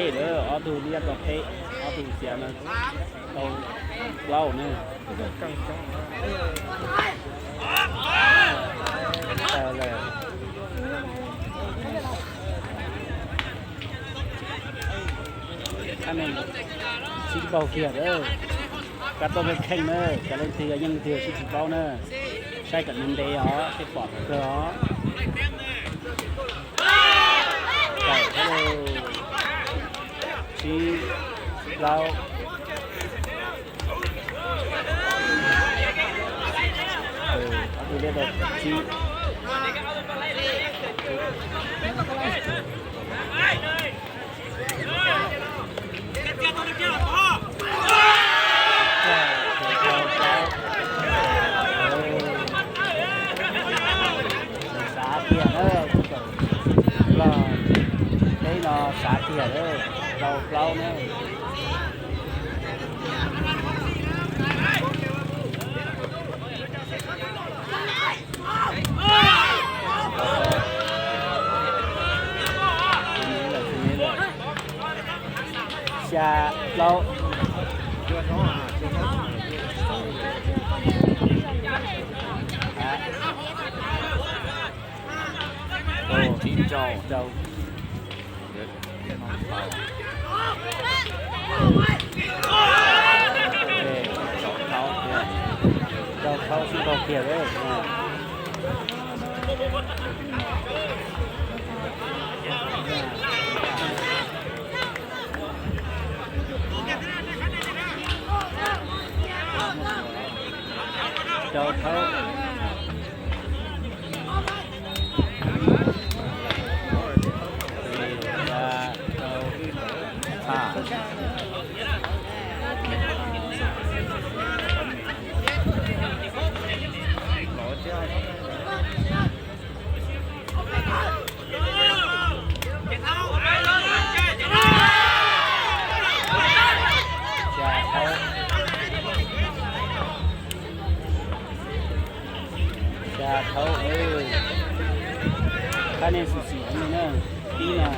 Ob tug liab tau peb, ob tug xiav no tau plaub na. Ab ne, sib paug kiag lawm. Koj tuaj kheej kheej na, cov leej twg yog yeej twg sib tsis paub na. Saib kom ntev ntev os, thiaj pom kawg os. Kaum, tsib, plaub. Ob tug liab tau tsib. Xav tiag na, los teb no xav tiag na, rau plaub na. Xya plaub. Rau, rau. Rau thaub sib nkaug kiag lawm. Rau thaub. Xya thaub. Qab nej xim xim li na, ib no.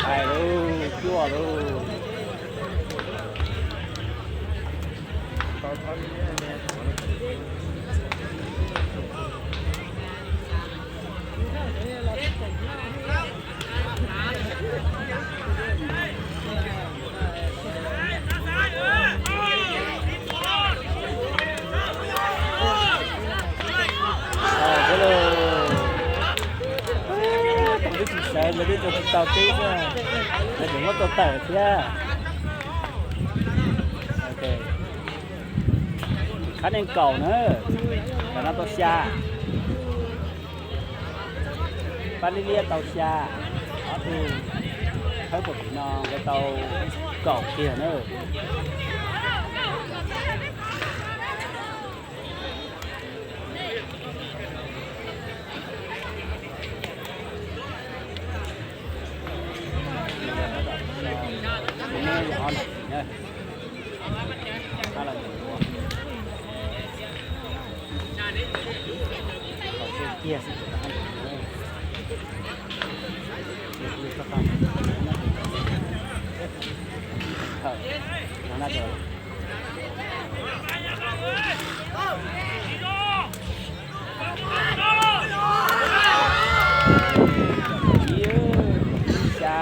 Hais lus cuaj lus. Tus twb tsis sawv nkawd twb tua tsis tau tib xwb, lawv tseem muab tua tawm thiab. Qhab neeg kaum na, tam no tau xya. Pab liab liab tau xya, ob tug thawb puag tim no nkawd tau kaum kiag na. Xya.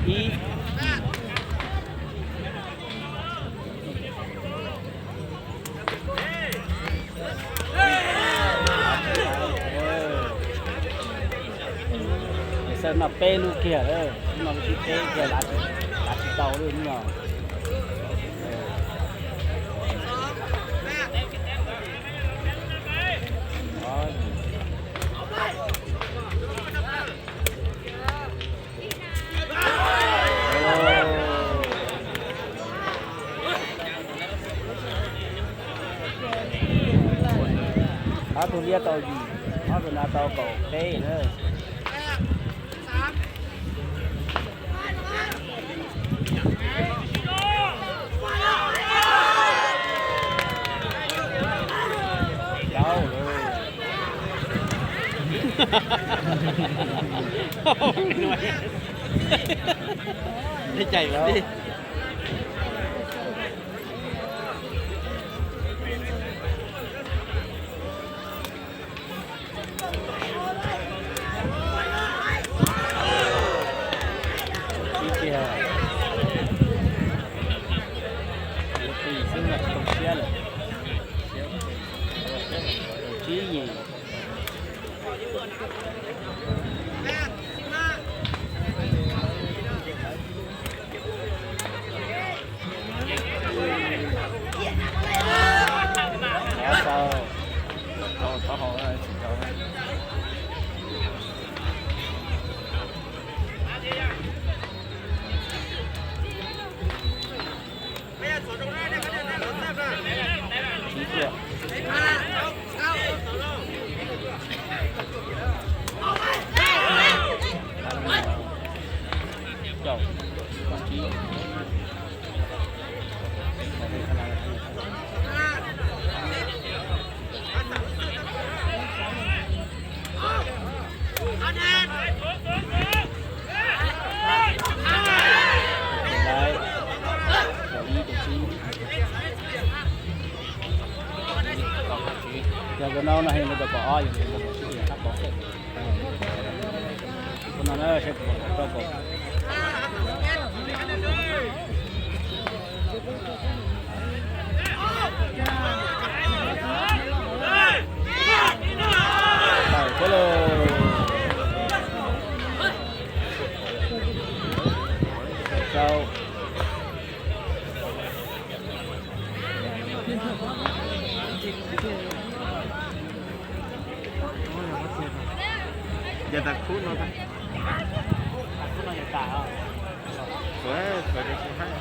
Ib. Xav noj peb lub kiag, no lub thib peb kiag, lav tsis tau li no. Ob tug liab tau yim, ob tug no tau kaum peb na. Cais Tsib yim. Yog no no heev, rau kaum ob, yog rau kaum tsib, yog qab pov xwb. Ua no na, seb puas pom rau kaum. Tawm thiab lauj. Rau. Ces tas khub no, tas khub no ces tas. Ua, khaws rau tsis haib.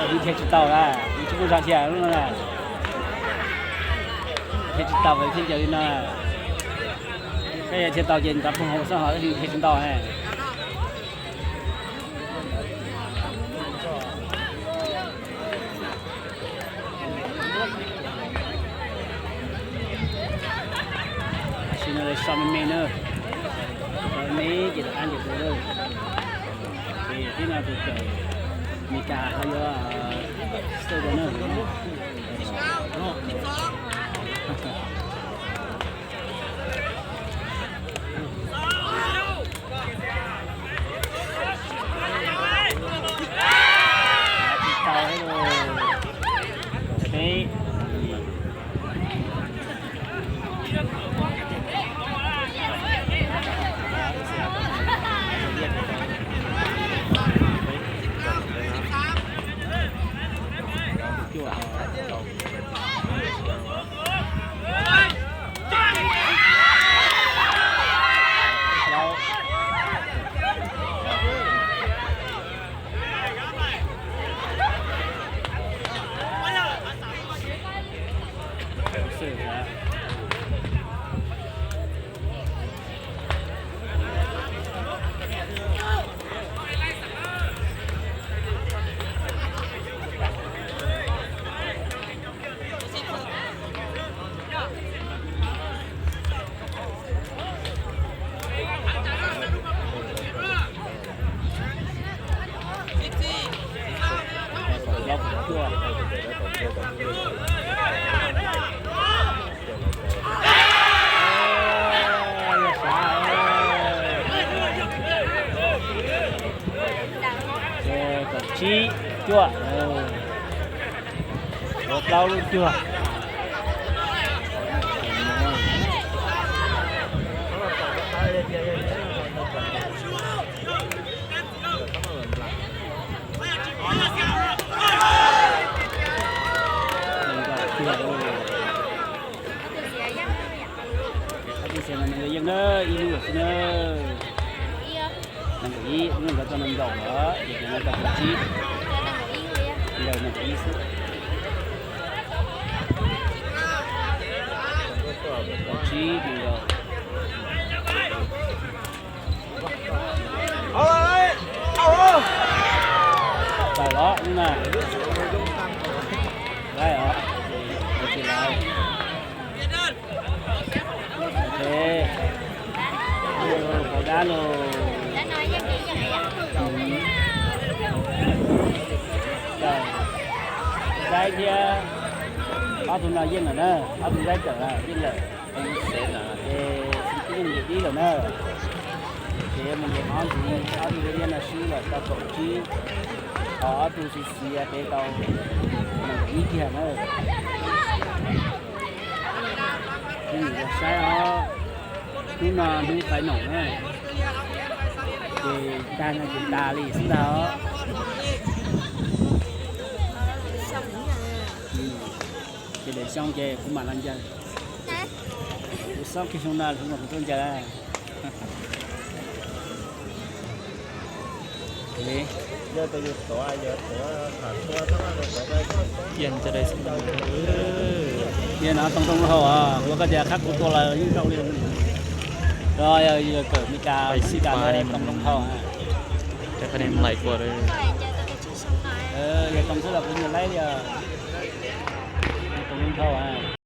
Ib thiaj tsis tau na, tsis muaj zog thiab lub no na. Thiaj tsis tau, thiaj ncaws li no. Peb thiaj tau ces nrov phooj hauv xwb, ho thiaj tsis ntau ne. So me me na, so me me ces lawv qab ntses tus na, ces tib no tus tawm Meskas ho yuav xauj tus na. Tsis tau thiab lauj. Peb. Kaum tsib cuaj. Yuav plaub lub cuag. Ob tug xeem no nws yeej na, ib lub lawm xwb na. Nees nkaum ib, lub no nkawd tau nees nkaum lawm, ces cov no tau kaum tsib. Ntawm nees nkaum ib xwb. Kaum tsib nees nkaum. Tawm los na. Laib os. Tsis laib. Ok. Ua dab los. Zaib thiab ob tug no yeej lawm na, ob tug Zaib tawm lawm, yeej lawm. Ces xwb twb yeej nce ib lawm na. Ces mus nce ob ntxiv, ob tug Zaib no swb lawm tau kaum tsib, ho ob tug Xi Xi peb tau nees nkaum ib kiag na. Hnub no saib os, hnub no hnub final na, ces tag no ces tas li xwb ntag os. Ces lwm xyoo ces kuv mam los ncaws. Kuv xob kiag xyoo no kuv mam kuv tuaj ncaws. Cia no toog toog hau, ua koj tias qab kuv tua lawm yeej zoo li. Yog kawm Meskas, Meskas toog toog hau. Yog toog xwb los kuv nyuag laib li os. Toog toog hau.